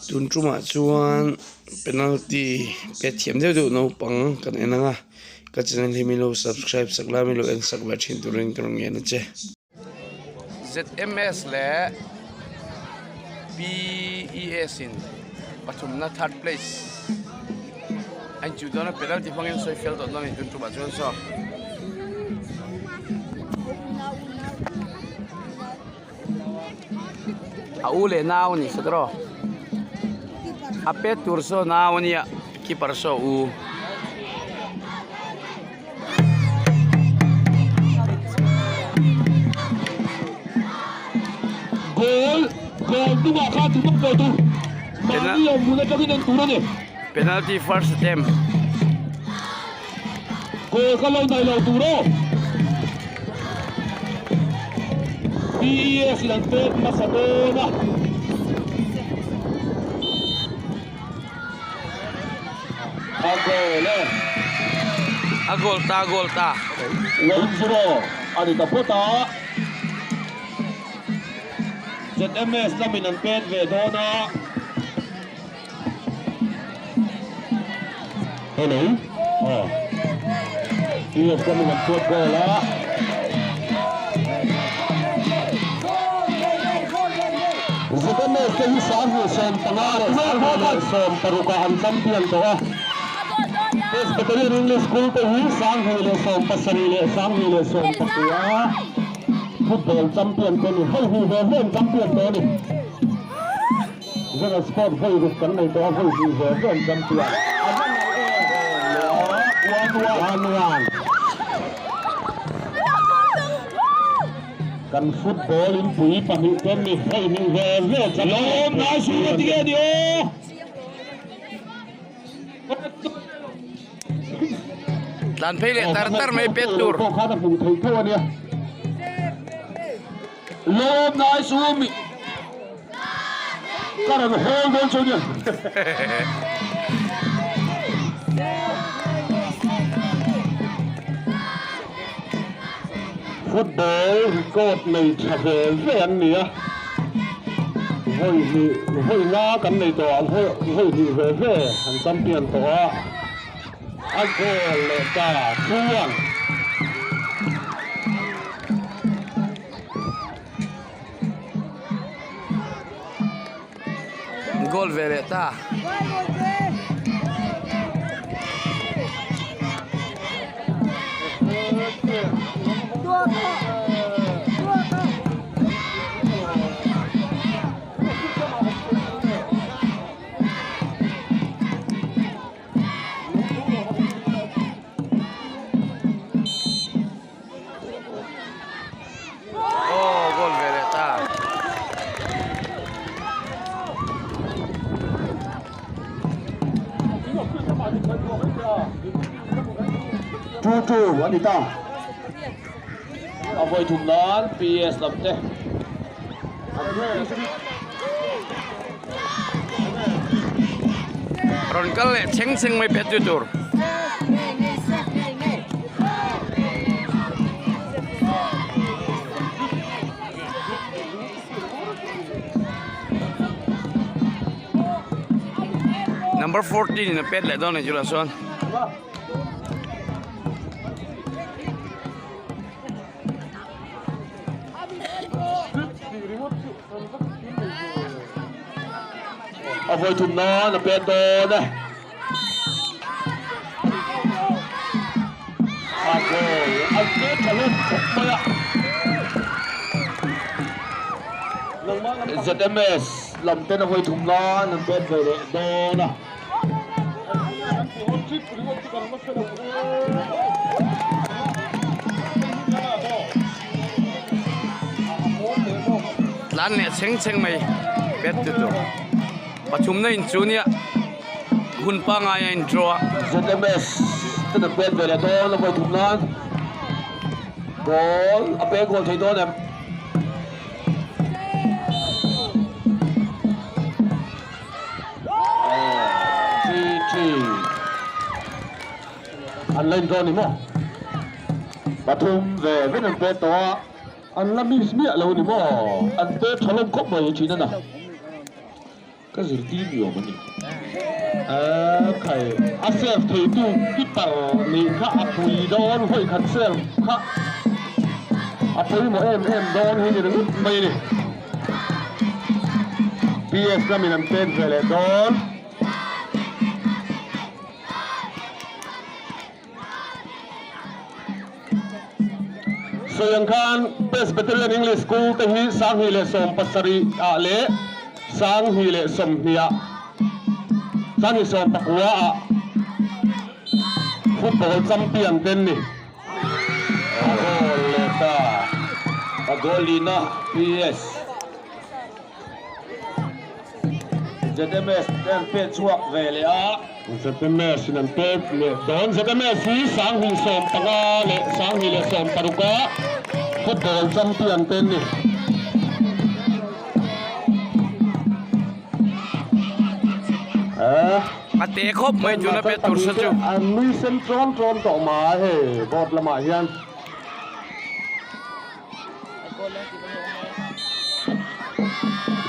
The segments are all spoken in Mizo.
Tun tumah chuan penalty pet thiam deuh deuh naupang kan en ang a ka channel hi min lo subscribe sak la min lo en sak ve thin turin ka rawn ngen a che. ZMS leh PES in pathumna third place a inchuh dawn a penalty hmangin sawi fel tawh dawn a ni tun tumah chuan saw. A u leh nau a ni sa tawh a pet tur saw nau a nia keeper saw u. Goal goal hnungah khan thu bawk pawh tu mahni awm hmun atangin en tur a ni. Penalty first attempt. Goal kha lo nai lo tur aw. PES in an pek hmasa dawn a. A goal e. A goal ta goal ta. 1-0 a ni ta phawt a. ZMS lamin an pet ve dawn a. Hello. Aw. PS lamin an pet goal a. ZMS te hi 2015 leh 2016 ah an champion tawh a. Presbyterian English School te hi 2017 leh 2019 football champion te ni. Hei hi ve ve an champion tawh a ni. General Sport vawi ruk kan nei tawh a, vawi hnih ve ve an champion. One one. Kan football in pui pahnih te ni hei hnih ve ve champion. Lawm nai su ka ti nge ni aw. Tlan phei leh tar tar mai pet tur. Pawh khan a hmuh theih tho a nia. Lawm nai su mi. Ka rawn hawl dawn chu nia. Football record nei tha ve ve an ni a, vawi hnih vawi nga kan nei tawh a, vawi hnih ve ve an champion tawh a, a goal leh ta 2-1. Goal ve leh ta. Aw goal ve leh ta. 2-2 a ni ta. A vawi thum nan PS lam te. Rawn kal leh chheng chheng mai phet tu tur. Number 14 in a pet leh dawn a ni chulah chuan. A vawi thum nan a pet dawn e. A goal a pet tha hlawm khawp mai a. ZMS lam ten a vawi thum nan an pet ve leh dawn a. Tlan leh chheng chheng mai pet tu tur pathumna in chu nia hun pangngai a in draw a. ZMS ten an pet ve leh dawn a vawi thum nan ball a pek goal thei dawn em? An la inrawn ni maw? Pathum ve vek an pet tawh a, an la miss miah lo ni maw? An pet tha lawm khawp mai thin a na. Ka zirtir ni awm a ni. Khai, a save theitu keeper nih kha a pui dawn, vawi khat save kha a pawimawh em em dawn hi ni ringawt mai a ni. PS lamin an pek ve leh dawn. Sawi ang khan Presbyterian English School te hi 2017 ah leh 2020 ah 2019 ah football champion te an ni. A goal leh ta. A goal lihna PS. ZMS te an pek chhuak ve leh a. ZMS in an pek leh dawn. ZMS hi 2015 leh 2016 a football champion te an ni. A te khawp mai tuna pet tur sa chu. An nui sen trawn trawn tawh mai hei board lamah hian.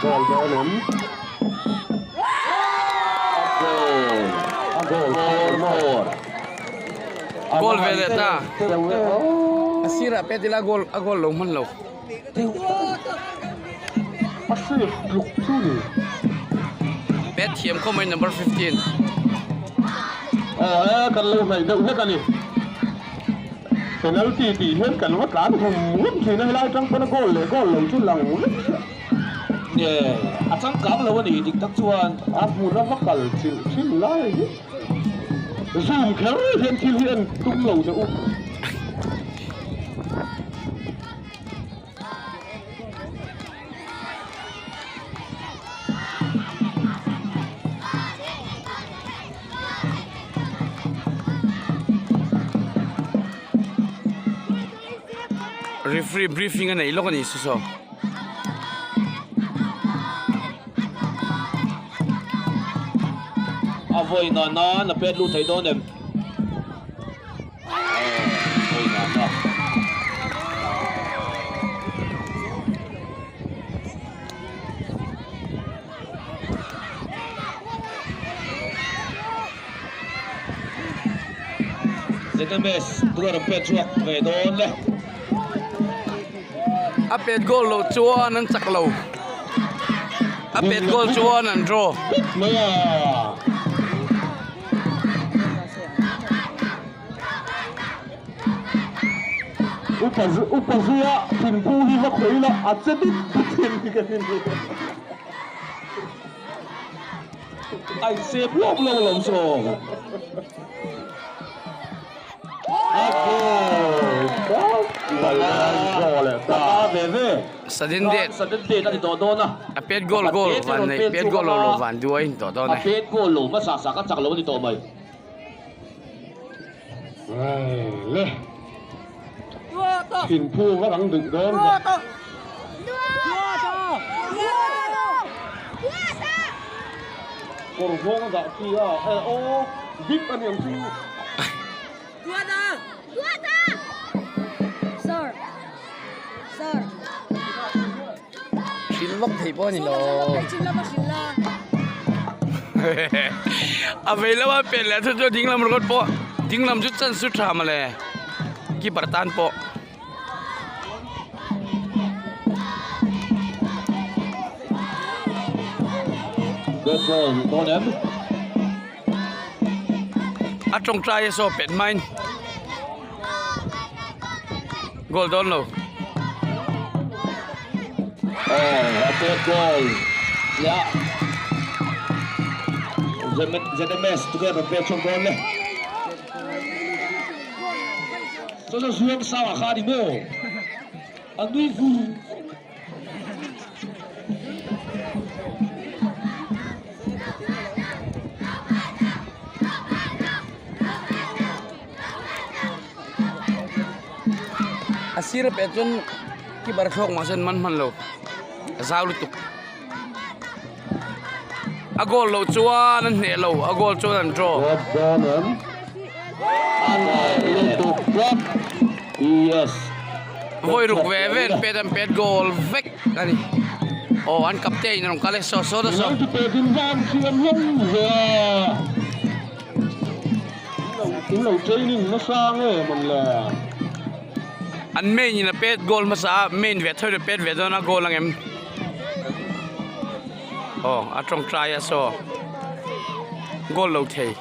Goal dawn em? A goal. A goal four. Goal ve leh ta. A sirah pet ila goal a goal lo hman lo. A sir tluk chu ni. Pet thiam khawp mai number 15. Aw e kan lo hnaih deuh hlek a ni. Penalty tih hian kan va tlan hum ngawt thin a, helai atang pawn a goal leh goal lo chu lang vek chiah. Nge, a changkang lo a ni dik tak chuan. A hmun a va kal chilh thin lai hi zoom kher hian thil hi en tum lo teh u. Referee briefing a nei lawk a ni su saw. A vawi nana na pet lut thei dawn em? Vawi nana. ZMS duar an pet chhuak ve dawn e. A pet goal loh chuan an chak lo. A pet goal chuan an draw. Upa upa zuia thinphu hi va khawih ila a che dut dut hian hi ka rin. A insep lawk lawk lo zawk. Sudden death. Sudden death a ni tawh dawn a. A pet goal goal van nei pet goal lo lo van duai ni tawh dawn e. A pet goal lo hmasa sak a chak lo a ni tawh mai. Le. Thinphu va rang duh dawn ve. Kawr nghawng a dah chi a, e aw bip a ni ang chu. Hrilh vak thei pawh a ni lo. A vei lama pen leh chu chu ding lam ringawt pawh ding lam chu chance chu tha mawle keeper tan pawh. A tawngtai a saw pet main goal dawn lo. Oh, a pet goal. Ya. ZMS tu ke pet chong goal le. So so suang sawa kha di mo. A nui vu. A sir peh chuan keeper thlawk mah se an man hman lo a zau lutuk a goal loh chuan an hneh lo a goal chuan an draw. Vawi ruk ve ve an pet an pet goal vek a ni. Aw an captain a rawn kal e saw saw ta saw. Penalty pek in van thiam hlawm ve a. In lo training nasa nge mawn le. An main in a pet goal hmasa a, main ve tho in a pet ve dawn a goal ang em. Aw a tawngtai a saw goal lo thei.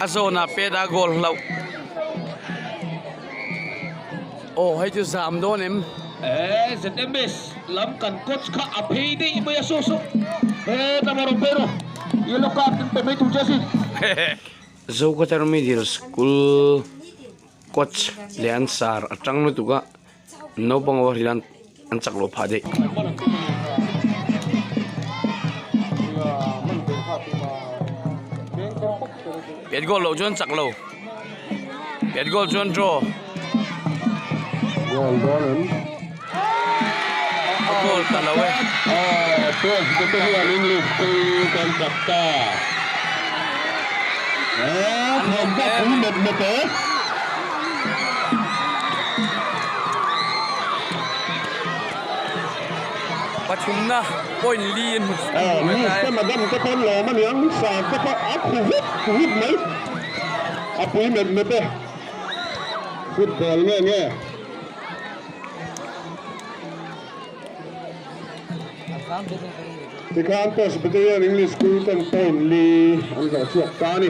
A zawnah pet a goal hlauh. Aw hei chu zam dawn em? Eh ZMS lam kan coach kha a phei daih mai a saw saw. Eh tama rawn phei rawh yellow card in pe mai tur che a sin. Zokhawthar Middle School coach leh an sar a tang lutuk a naupang ho hian an chak loh phah daih. Pet goal loh chuan chak lo. Pet goal chuan draw. Goal dawn em? A goal ta lo e. Aw, Presbyterian English School kan chak ta. Eh, thawm bak pui met met e. Pathumna point li an hmu Aw, miss te madam te pawn lawm aniang, sir te pawh a khu vut vut mai. A pui met met e. Football nge nge. Tikhan Presbyterian English School ten point li an hlawh chhuak ta a ni.